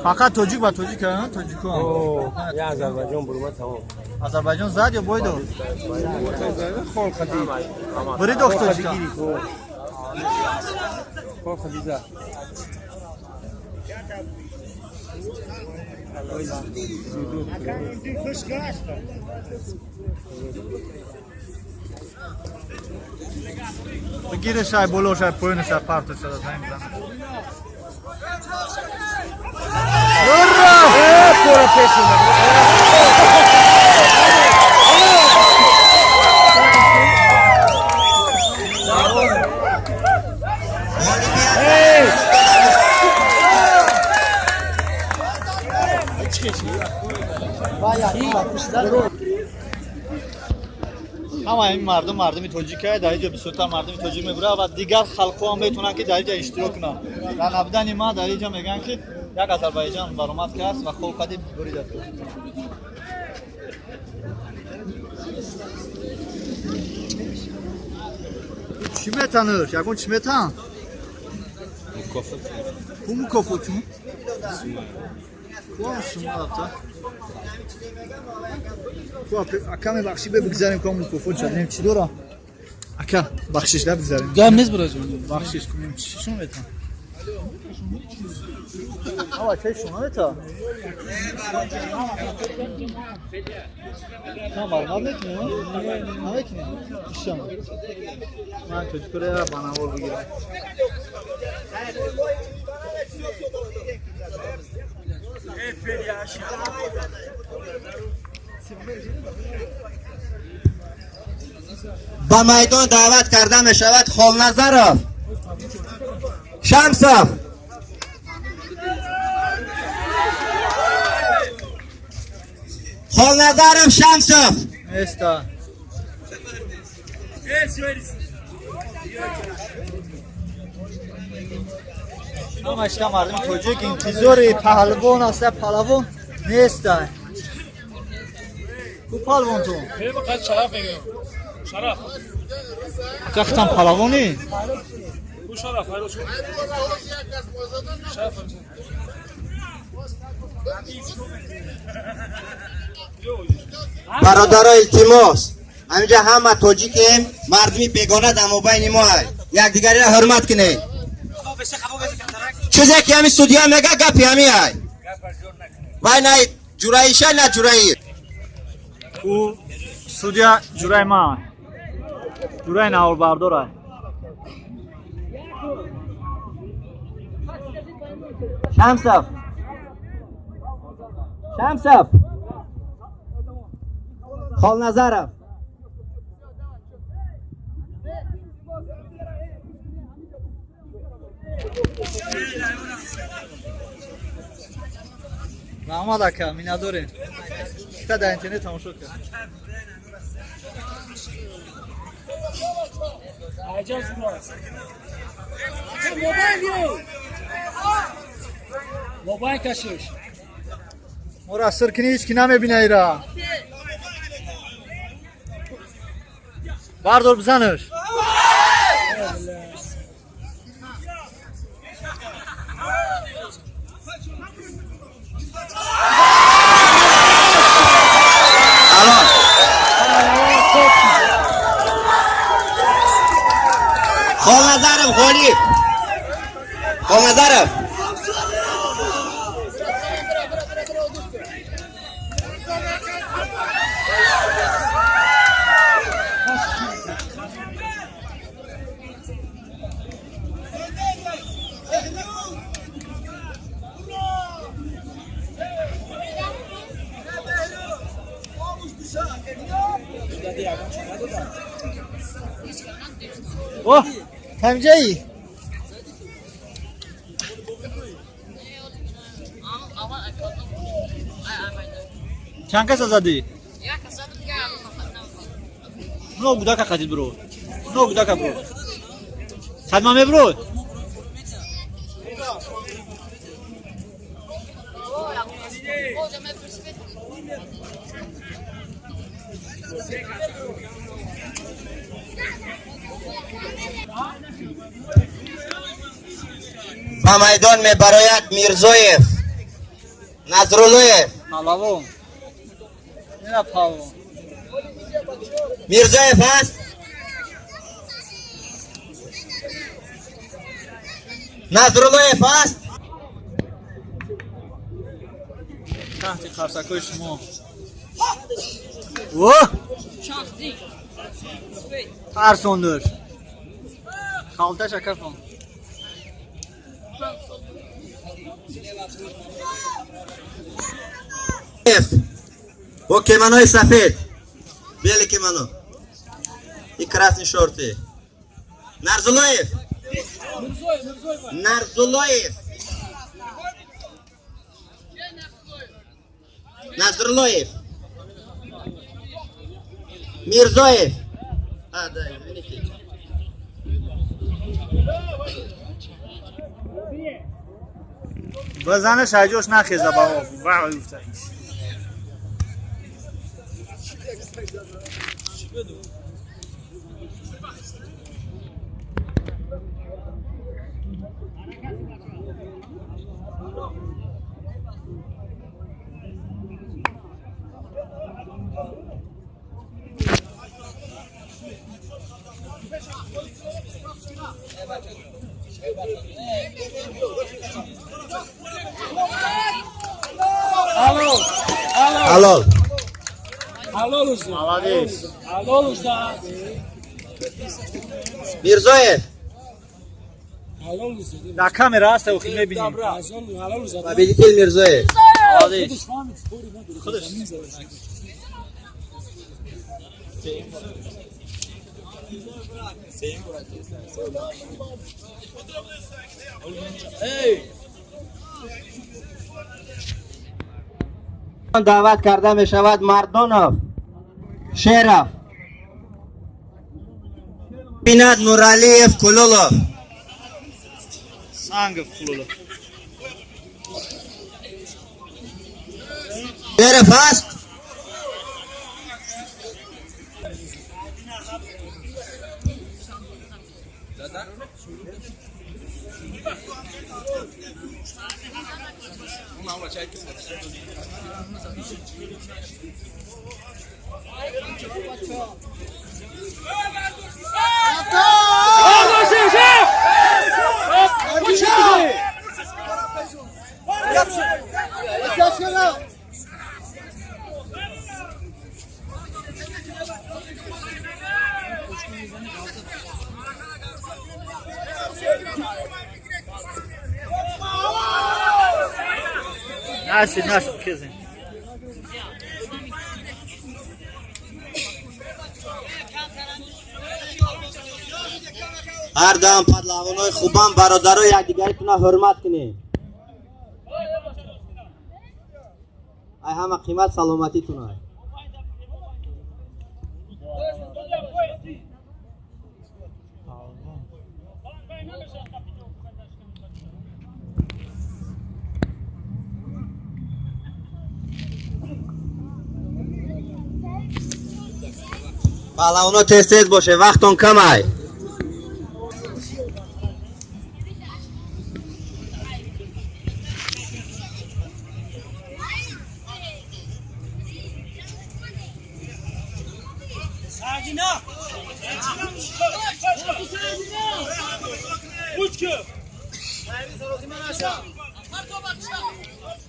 Фақат тоҷик ба тоҷик, тоҷико. Я Азарбайҷон бурума, тамом. Азарбайҷон зад ё бой дод? Бурид ох тоҷика. Хол хадиза. Бигиреш ай болош, ай поёнаш, ай партош ада занг бизан. Ура! Пора пеш. Ҳама ин мардум мардуми тоҷика, дар инҷо бисёртар мардуми тоҷик мебурад ва дигар халқҳо ҳам метавонанд, ки дар инҷо иштирок кунанд. Дар набудани ма дар инҷо мегӯянд, ки як Азарбайҷан баромад кард ва холқади бурида. Чӣ метанӯш? Ягон чӣ метан? Ку мукофот? Ку сумарафта? Ака, мебахшӣ, бигзарем, ку мукофот шадем, чӣ дора? Ака, бахшиш, да бигзарем. Гап нест, бираҷон. Бахшиш кунем, чишон метан? Ава, чай шумо мета? На, маълумот мекунем? Намекунем? Ишам. Ман тоҷикора ба навор бигирам. Ба майдон даъват карда мешавад Холназаров Шамсов. Холназаров Шамсов. Неста. Ҳамашта мардуми тоҷик интизори паҳлавон аста, паҳлавон неста. Ку паҳлавон ту? Шараф мегӯям. Шараф. Ака, хитам паҳлавонӣ? Ку шараф, шараф. Бародаро, илтимос, ҳаминҷа ҳама тоҷикем, мардуми бегона дар мобайни мо ай, якдигариро ҳурмат кунед. Чизе ки ҳами судья мега, гапи ҳами ай, вай на ҷураиша, на ҷураи. Ӯ судья ҷураи ман, ҷураи наворбардора. Шамсов, Шамсов, Холназаров. Раҳмат, ака, миннатдорем. Кита дар интернет тамошо кард. Аҷаб зур аст. Мобайл ё. Мобайл кашиш. Моро сир кини, ҳеч ки намебина ира. Бардор, бизанаш. Алон Холназаров ғолиб. Холназаров. О, ҳамҷаи? Чанд каса задӣ? Но гудака қадид, биро. Но гудака биро. Садма мебирой? Ба майдон мебарояд Мирзоев, Назруллоев. Малавон. Ина палвон. Мирзоев ҳаст? Назруллоев ҳаст? Таҳти қарсакҳои шумо. О! Тарсондур. Халташа кафон. Бо кимонои сафед. Белый кимоно. И красные шорты. Нарзулоев. Нарзулоев. Назрулоев. Мирзоев. А, да, извините. Базанаш аҷош нахеза ба об. Вай уфтаиш. Алло. Алло. Алло. Алло ужда. Молодец. Алло ужда. Мирзоев. Алло ужда. Дар камера ҳаст, охи мебинем. Алло ужда. Победитель Мирзоев. Молодец. Худаш фаҳмид, спори надорад. Худаш. Замин задаш. Даъват карда мешавад Мардонов, Шеров. Бинад Нуралиев, Кулулов. Сангов Кулулов. Шеров ҳаст? Нашид, нашид, хезем. Ҳар дам паҳлавонои хубам, бародаро, якдигаритона ҳурмат кунед. Ай ҳама қимат саломатитона. Паҳлавоно, тез тез боше, вақтон камай.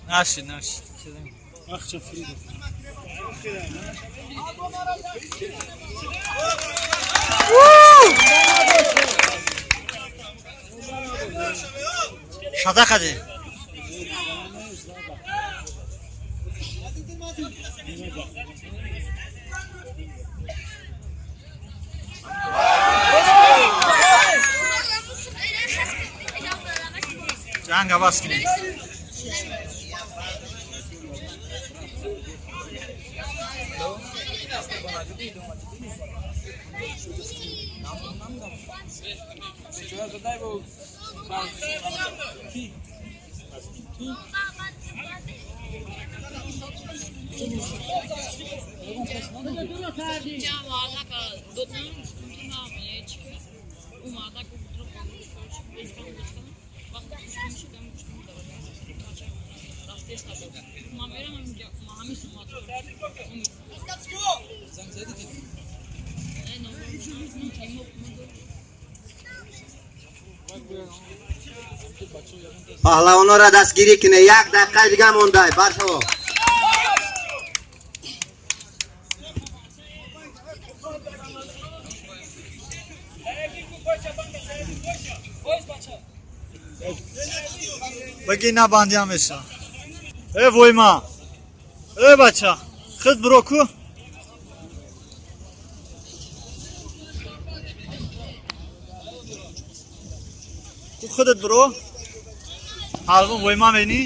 Нашид, нашид. Хезем. Ахча Фрида. Шада қади. Ҷанг аваз кунед. Паҳлавонора дастгирӣ кине, 1 дақиқаи дига мондай, баршаво. Баги набанди ҳамеша. Э войма. Э бача. Хид биро ку. Ку худат биро. Паҳлавон войма мени.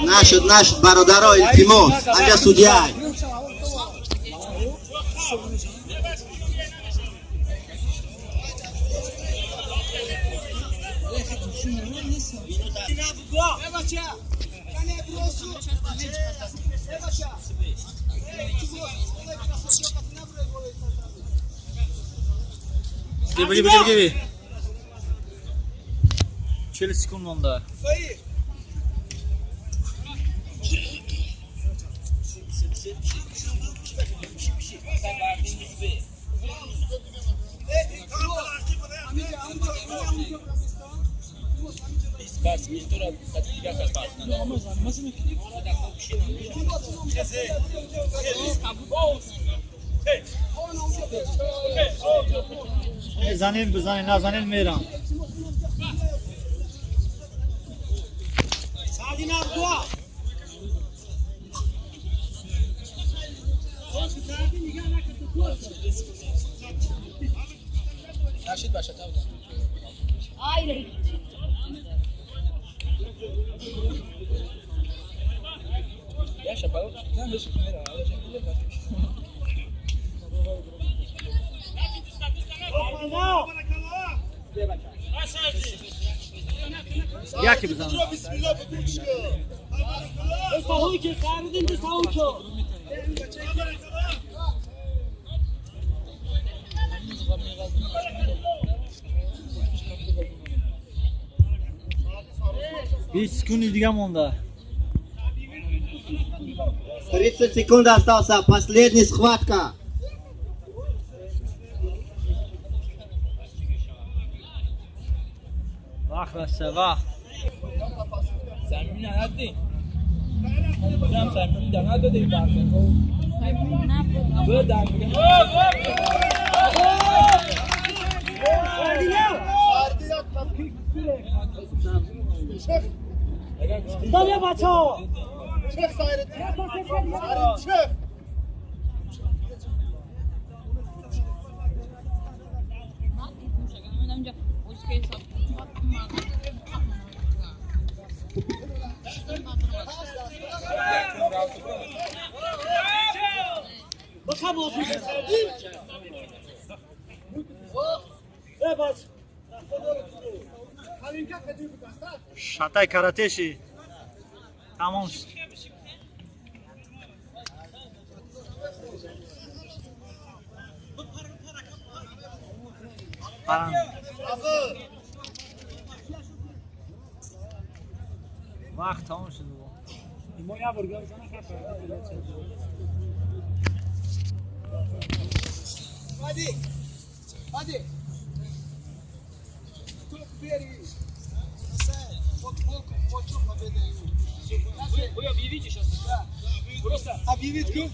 Нашуд, нашуд, бародаро, илтимос, анҷа судья. Беги, беги, беги. 40 секунд монда. Занин бизанин, назанин мерам. Яке бизанам. 20 секунди дига монда. 30 секунд остался, последняя схватка. Вақт раста, вақт. زمین ندی هم زمین در نداده این برخه دو در میگم. Шатай каратеши тамом шуд. Паранд. Вақт тамом шуд. Вы объявите сейчас. Просто Объявить клуб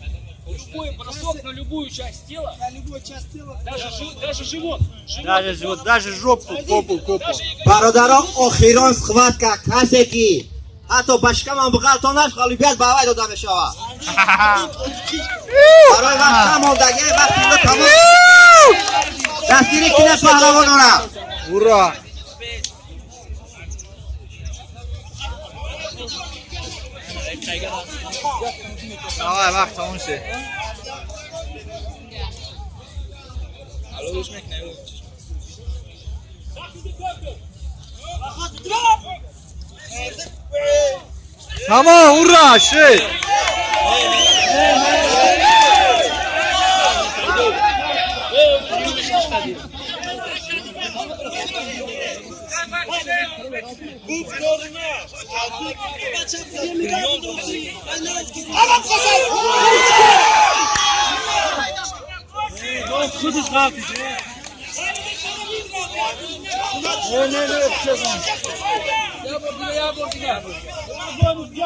любой бросок на любую часть тела, на любую часть тела. даже живот. Живот. Даже живот, даже жопу, попу, копу. Даже ягодицу. Бародарон, охирон схватка, касе ки Ҳатто ба шикамам буғалтонаш ғолибият ба авай дода мешавад. Барои вақт кам мондагӣ, вақти мо тамом. Дастгирӣ кунед паҳлавонора. Ура! Давай, вақт тамом шуд. Тамом, ура, шуд.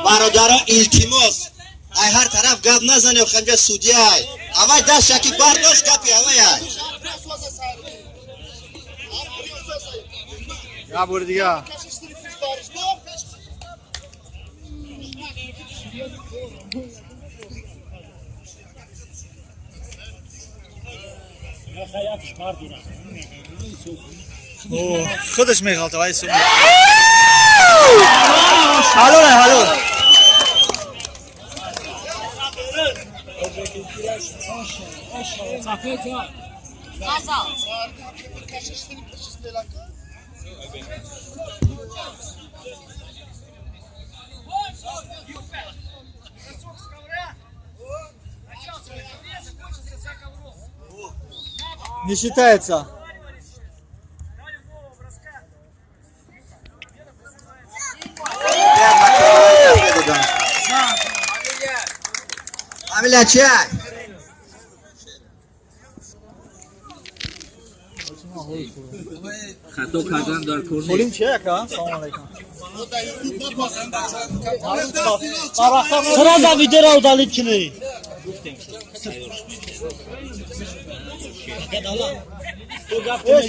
Бародаро, илтимос, ай ҳар тараф гап назанед, ханҷа судья ай. Авай даст шаки бардошт, гапи авай ай. Я бори дига. Худаш меғалта, вай су. Ҳалол, ҳалол. Не считается. Фамилия чия? Хато кардан дар кор нест. Солим чия ака? Салом алейкум. Сразу видео удалить кини.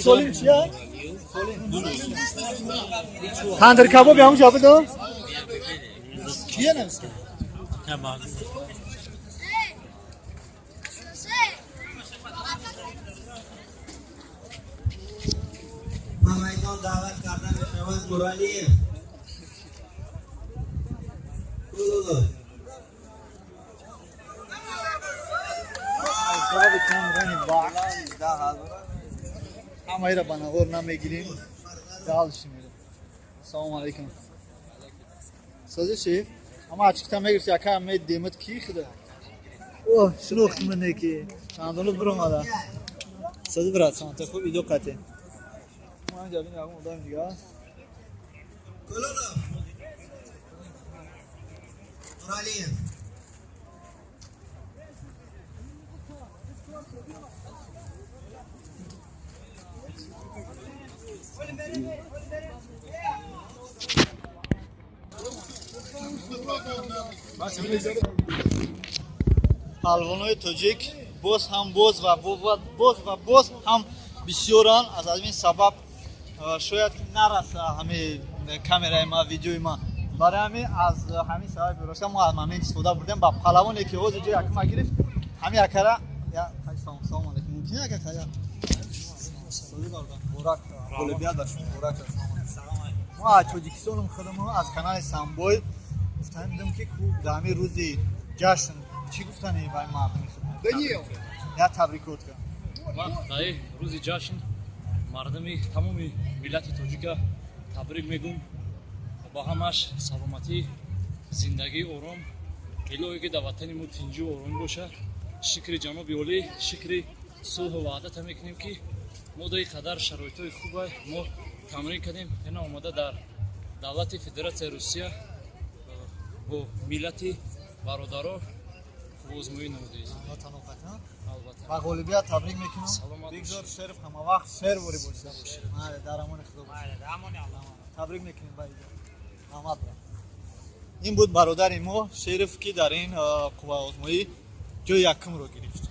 Солим чия? Тандир кабоб ҳам ҷо бидо? Кия намиста? Ба майдон даъват карда мешавад Муралиев. Кулулов. Сабаби камрани вақт ҳамаиро ба навор намегирем, дальше мерем. Салом алейкум. Сази шеф, ама ачикта мегирифти, ака медемат ки худа? О, шинохт мене ки. Чандону биромада. Сази брат, санта хуб идо қате. Ман ҷабин ягон одам дига аст. Кулулов. Муралиев. Паҳлавонои тоҷик боз ҳам боз ва боз ва боз ҳам бисёранд. Аз ҳамин сабаб шояд ки нараса ҳамин камераи ма, видеои ма. Барои ҳамин аз ҳамин сабаб роста мо аз момент истифода бурдем ба паҳлавоне ки ҳозир ҷои якума гирифт, ҳамин якара. Салом алейкум. Мумкин ака хая? Муборак, ғолибият ба шумо муборак. Мо аз Тоҷикистонум худамон аз канали Самбой гуфтанидем ки дар ҳамин рӯзи ҷашн чӣ гуфтани ба ин мардуми худ? Я табрикот кардам. Ман дар рӯзи ҷашн мардуми тамоми миллати тоҷика табрик мегӯм. Ба ҳамаш саломатӣ, зиндагии ором, илоҳе ки дар ватани мо тинҷу оромӣ бошад. Шукри ҷаноби олӣ, шукри сулҳу ваҳдата мекунем ки мо дар ин қадар шароитҳои хуба мо тамрин кардем, ина омада дар давлати Федератсияи Русия бо миллати бародаро хубозмоӣ намудаем. Албатта. Ба ғолибият табрик мекунам. Саломат Бигзор шериф ҳамавақт шерворӣ бошад. Майли, дар амони Худо бошад. Табрик мекунем ба иҷо. Раҳмат брат. Ин буд бародари мо Шериф ки дар ин қувваозмоӣ ҷои якумро гирифт.